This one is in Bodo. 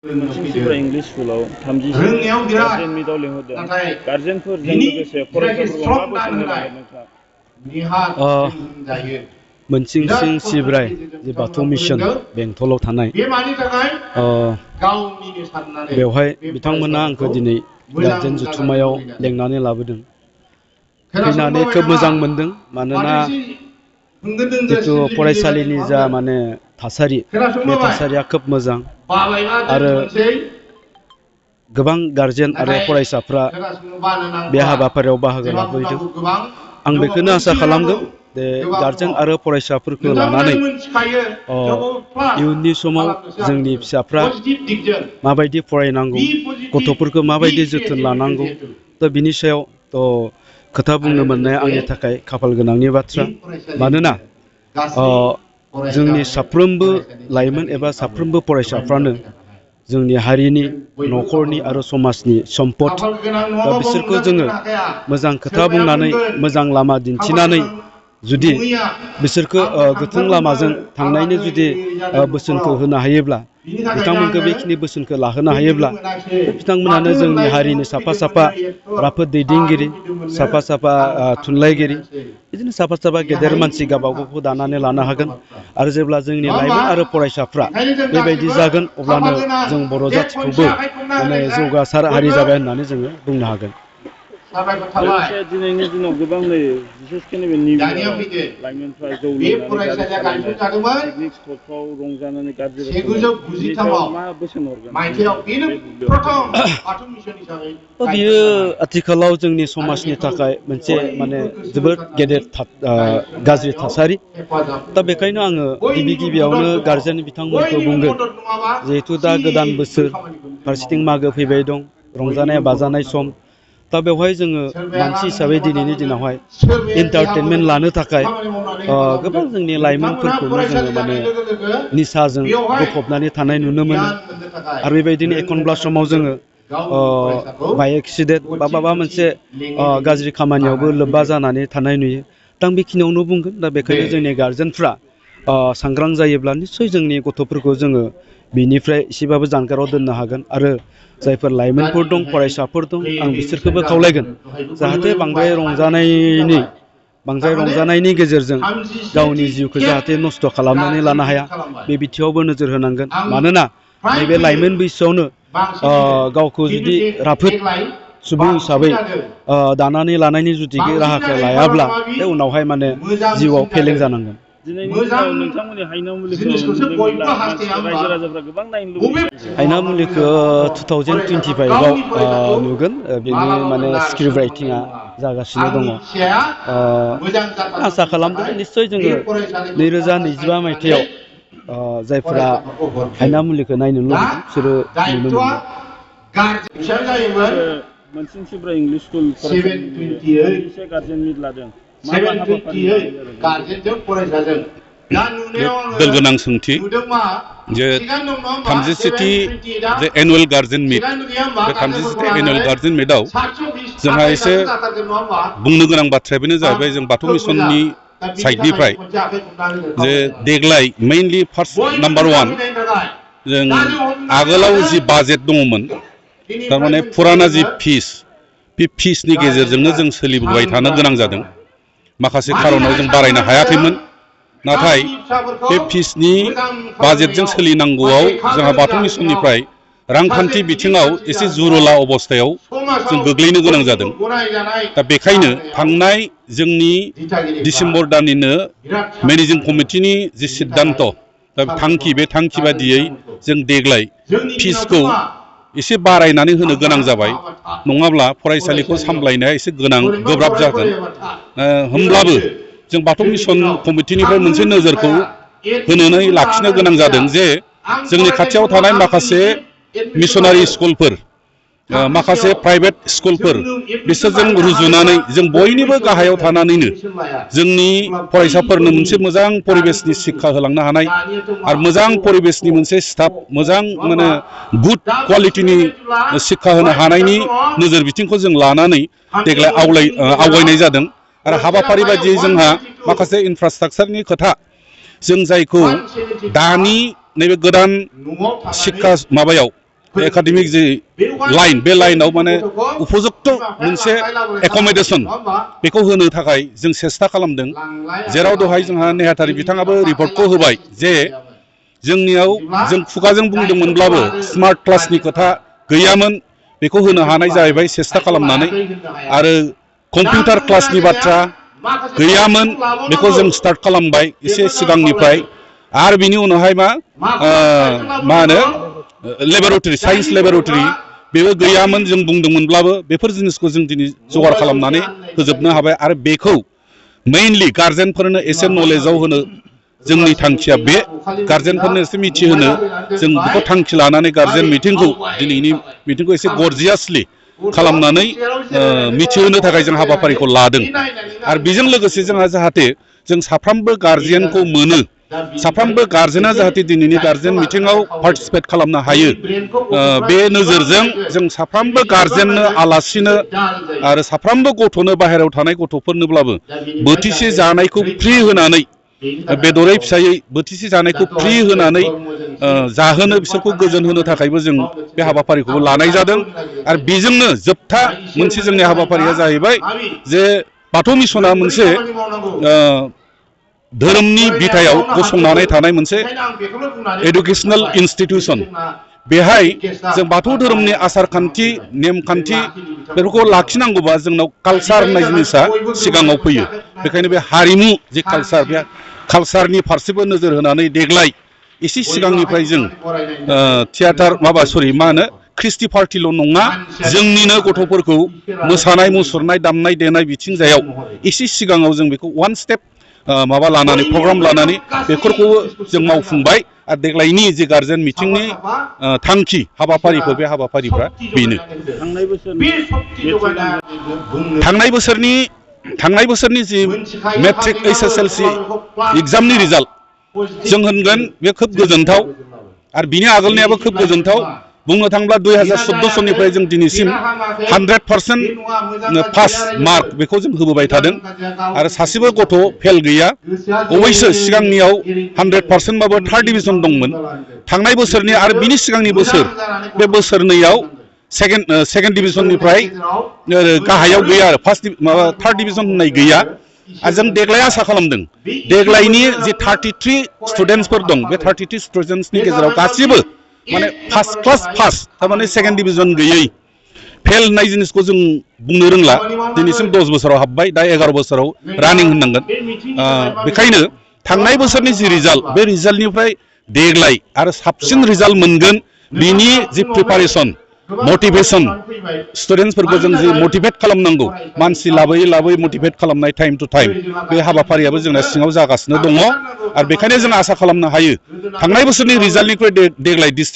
मोनसे इंग्लिश स्कुलाव 30 गार्जेन मिटआव लिंहरदों गार्जेनफोरजों लोगोसे फरायसाफोरखौ मा बोसोन होलांगोन नोंथाङा? मोनसिंसिं सिब्राय जे बाथौ मिशन बेंटलाव थानाय बेवहाय बिथांमोना आंखौ दिनै गार्जेन जथुम्मायाव लेंनानै लाबोदों। फैनानै खोब मोजां मोनदों मानोना जितु फरायसालिनि जा माने थासारि बे थासारिया खोब मोजां आरो गोबां गार्जेन आरो फरायसाफ्रा बे हाबाफारियाव बाहागो लाफैदों। आं बेखौनो आसा खालामदों जे गार्जेन आरो फरायसाफोरखौ लानानै इयुननि समाव जोंनि फिसाफ्रा माबायदि फरायनांगौ गथ'फोरखौ माबायदि जोथोन लानांगौ थ' बिनि सायाव खोथा बुंनो मोननाया आंनि थाखाय खाफाल गोनांनि बाथ्रा। मानोना जोंनि साफ्रोमबो लाइमोन एबा साफ्रोमबो फरायसाफ्रानो जोंनि हारिनि न'खरनि आरो समाजनि सम्पद। दा बिसोरखौ जोङो मोजां खोथा बुंनानै मोजां लामा दिन्थिनानै जुदि बिसोरखौ गोथों लामाजों थांनायनि जुदि बोसोनखौ होनो हायोब्ला बिथांमोनखौ बेखिनि बोसोनखौ लाहोनो हायोब्ला बिथांमोनानो जोंनि हारिनि साफा साफा राफोद दैदेनगिरि साफा साफा थुनलाइगिरि बिदिनो साफा साफा गेदेर मानसि गावबागावखौ दानानै लानो हागोन। आरो जेब्ला जोंनि लाइमोन आरो फरायसाफ्रा बेबायदि जागोन अब्लानो जों बर' जाथिखौबो माने जौगासार हारि जाबाय होननानै जोङो बुंनो हागोन। दिनैनि दिनाव गोबां बिसेसखि लाइमोनफ्रा जौ लोंनानै गारि सालायनाय पिकनिक स्पटफ्राव रंजानानै गाज्रि मा बोसोन हरगोन? बियो आथिखालाव जोंनि समाजनि थाखाय मोनसे माने जोबोद गेदेर गाज्रि थासारि। दा बेखायनो आङो गिबियावनो गार्जेन बिथांमोनखौ बुंगोन जिहेथु दा गोदान बोसोर फारसेथिं मागो फैबाय दं रंजानाय बाजानाय सम। दा बेवहाय जोङो मानसि हिसाबै दिनैनि दिनावहाय एन्टारटेनमेन्ट लानो थाखाय गोबां जोंनि लाइमोनफोरखौनो जोङो माने निसाजों गफबनानै थानाय नुनो मोनो। आरो बेबायदिनो एखनब्ला समाव जोङो बाइ एक्सिडेन्ट बा माबा मोनसे गाज्रि खामानियावबो लोब्बा जानानै थानाय नुयो। दा आं बेखिनियावनो बुंगोन। दा बेखायनो जोंनि गार्जेनफ्रा सांग्रां जायोब्ला निस्सय जोंनि गथ'फोरखौ जोङो बिनिफ्राय एसेबाबो जानगाराव दोननो हागोन। आरो जायफोर लाइमोनफोर दं फरायसाफोर दं आं बिसोरखौबो खावलायगोन जाहाथे बांद्राय रंजानायनि गेजेरजों गावनि जिउखौ जाहाथे नस्थ' खालामनानै लानो हाया बे बिथिङावबो नोजोर होनांगोन। मानोना नैबे लाइमोन बैसोआवनो गावखौ जुदि राफोद सुबुं हिसाबै दानानै लानायनि जुदि राहाखौ लायाब्ला बे उनावहाय माने जिउआव फेलें जानांगोन। नोंथांमोननि हायना मुलिखौ रायजो राजाफ्रा गोबां नायनो लुबैयो। हायना मुलिखौ 2025आव नुगोन। बेनि माने स्क्रिप्ट राइटिंआ जागासिनो दङ। आसा खालामदों निस्सय जोङो 2025 मायथाइयाव जायफोरा हायना मुलिखौ नायनो लुबैदों बिसोरो नुनो मोनगोन। मोनसिंसिब्रा इंलिश स्कुल फरायसालिनिफ्राय गार्जेन मिट लादों। गोनां सोंथि जे 37थि जे एनुवेल गार्जेन मिट बे 37थि एनुवेल गार्जेन मिटआव जोंहा एसे बुंनो गोनां बाथ्राया बेनो जाहैबाय जों बाथौ मिसननि साइडनिफ्राय जे देग्लाय मेइनलि फार्स्ट नाम्बार 1 जों आगोलाव जि बाजेट दङमोन थारमाने फुराना जि फिस बे फिसनि गेजेरजोंनो जों सोलिबोबाय थानो गोनां जादों। माखासे खारनाव जों बारायनो हायाखैमोन। नाथाय बे फिसनि बाजेटजों सोलिनांगौआव जोंहा बाथौ मिसननिफ्राय रांखान्थि बिथिङाव एसे जुरुला अबस्थायाव जों गोग्लैनो गोनां जादों। दा बेखायनो थांनाय जोंनि डिसेम्बर दाननिनो मेनेजिं कमिटिनि जि सिद्धान्त दा बे थांखि बादियै जों देग्लाय फिसखौ एसे बारायनानै होनो गोनां जाबाय। नङाब्ला फरायसालिखौ सामलायनाया एसे गोब्राब जागोन। होमब्लाबो जों बाथौ मिसन कमिटिनिफ्राय मोनसे नोजोरखौ होनानै लाखिनो गोनां जादों जे जोंनि खाथियाव थानाय माखासे मिसनारि स्कुलफोर माखासे प्राइभेट स्कुलफोर बिसोरजों रुजुनानै जों बयनिबो गाहायाव थानानैनो जोंनि फरायसाफोरनो मोनसे मोजां परिबेसनि शिक्षा होलांनो हानाय आरो मोजां परिबेसनि मोनसे स्टाफ मोजां माने गुड क्वालिटिनि शिक्षा होनो हानायनि नोजोर बिथिंखौ जों लानानै देग्लाय आवगायनाय जादों। आरो हाबाफारि बायदियै जोंहा माखासे इनफ्रास्ट्राक्चारनि खोथा जों जायखौ दानि नैबे गोदान शिक्षा माबायाव एकाडेमिक जि लाइन बे लाइनाव माने उपयुक्त मोनसे एकमडेशन बेखौ होनो थाखाय जों सेस्था खालामदों जेराव दहाय जोंहा नेहाथारि बिथाङाबो रिपर्टखौ होबाय जे जोंनियाव जों खुगाजों बुंदोंमोनब्लाबो स्मार्ट क्लासनि खोथा गैयामोन बेखौ होनो हानाय जाहैबाय सेस्था खालामनानै आरो कम्पिउटार क्लासनि बाथ्रा गैयामोन बेखौ जों स्टार्ट खालामबाय एसे सिगांनिफ्राय आरो बिनि उनावहाय मा होनो लेबरेटरि साइन्स लेबरेटरि बेबो गैयामोन जों बुंदोंमोनब्लाबो बेफोर जिनिसखौ जों दिनै जगार खालामनानै होजोबनो हाबाय आरो बेखौ मेइनलि गार्जेनफोरनो एसे नलेजाव होनो जोंनि थांखिया बे गार्जेनफोरनो एसे मिथिहोनो जों बेखौ थांखि लानानै गार्जेन मिटिंखौ दिनैनि मिटिंखौ एसे गरजियासलि खालामनानै मिथिहोनो थाखाय जों हाबाफारिखौ लादों आरो बेजों लोगोसे जोंहा जाहाथे जों साफ्रोमबो गार्जियानखौ मोनो साफ्रोमबो गार्जेना जाहाथे दिनैनि गार्जेन मिटिङाव पार्टिसिपेट खालामनो हायो बे नोजोरजों जों साफ्रोमबो गार्जेननो आलासिनो आरो साफ्रोमबो गथ'नो बाहेरायाव थानाय गथ'फोरनोब्लाबो बोथिसे जानायखौ फ्रि होनानै बेदरै फिसायै बोथिसे जानायखौ फ्रि होनानै जाहोनो बिसोरखौ गोजोन होनो थाखायबो जों बे हाबाफारिखौबो लानाय जादों आरो बेजोंनो जोबथा मोनसे जोंनि हाबाफारिया जाहैबाय जे बाथौ मिसना मोनसे धोरोमनि बिथायाव गसंनानै थानाय मोनसे एडुकेसनेल इन्स्टिटिउसन बेहाय जों बाथौ धोरोमनि आसार खान्थि नेमखान्थि बेफोरखौ लाखिनांगौबा जोंनाव कालसार होननाय जिनिसा सिगाङाव फैयो बेखायनो बे हारिमु जे कालसार बे कालसारनि फारसेबो नोजोर होनानै देग्लाय एसे सिगांनिफ्राय जों थियाटार मा होनो ख्रिस्टि पार्टिल' नङा जोंनिनो गथ'फोरखौ मोसानाय मुसुरनाय दामनाय देनाय बिथिंजायाव एसे सिगाङाव जों बेखौ वान स्टेप माबा लानानै प्रग्राम लानानै बेफोरखौबो जों मावफुंबाय आरो देग्लायनि जे गार्जेन मिटिंनि थांखि हाबाफारिफोर बे हाबाफारिफ्रा बेनो थांनाय बोसोरनि जि मेट्रिक SSLC एग्जामनि रिजाल्ट जों होनगोन बे खोब गोजोनथाव आरो बिनि आगोलनियाबो खोब गोजोनथाव बुंनो थाङोब्ला 2014 सननिफ्राय जों दिनैसिम 100% पास मार्क बेखौ जों होबोबाय थादों आरो सासेबो गथ' फेल गैया अबयस्से सिगांनियाव 100% बाबो थार्ड डिभिजन दंमोन थांनाय बोसोरनि आरो बिनि सिगांनि बोसोर बे बोसोरनैयाव सेकेन्ड डिभिजननिफ्राय गाहायाव गैया आरो थार्ड डिभिजन होननाय गैया आरो जों देग्लाय आसा खालामदों देग्लायनि जि 33 स्टुडेन्टसफोर दं बे 33 स्टुडेन्टसनि गेजेराव गासिबो माने फार्स्ट क्लास पास थारमाने सेकेन्ड डिभिजन गैयै फेल होननाय जिनिसखौ जों बुंनो रोंला दिनैसिम 10 बोसोराव हाबबाय दा 11 बोसोराव रानिं होननांगोन बेखायनो थांनाय बोसोरनि जि रिजाल्ट बे रिजाल्टनिफ्राय देग्लाय आरो साबसिन रिजाल्ट मोनगोन बिनि जि प्रिपारेसन मटिभेसन स्टुडेन्टसफोरखौ जों जि मटिभेट खालामनांगौ मानसि लाबोयै मटिभेट खालामनाय टाइम टु टाइम बे हाबाफारियाबो जोंना सिङाव जागासिनो दङ आरो बेखायनो जों आसा खालामनो हायो थांनाय बोसोरनि रिजाल्टनिख्रुइ देग्लाय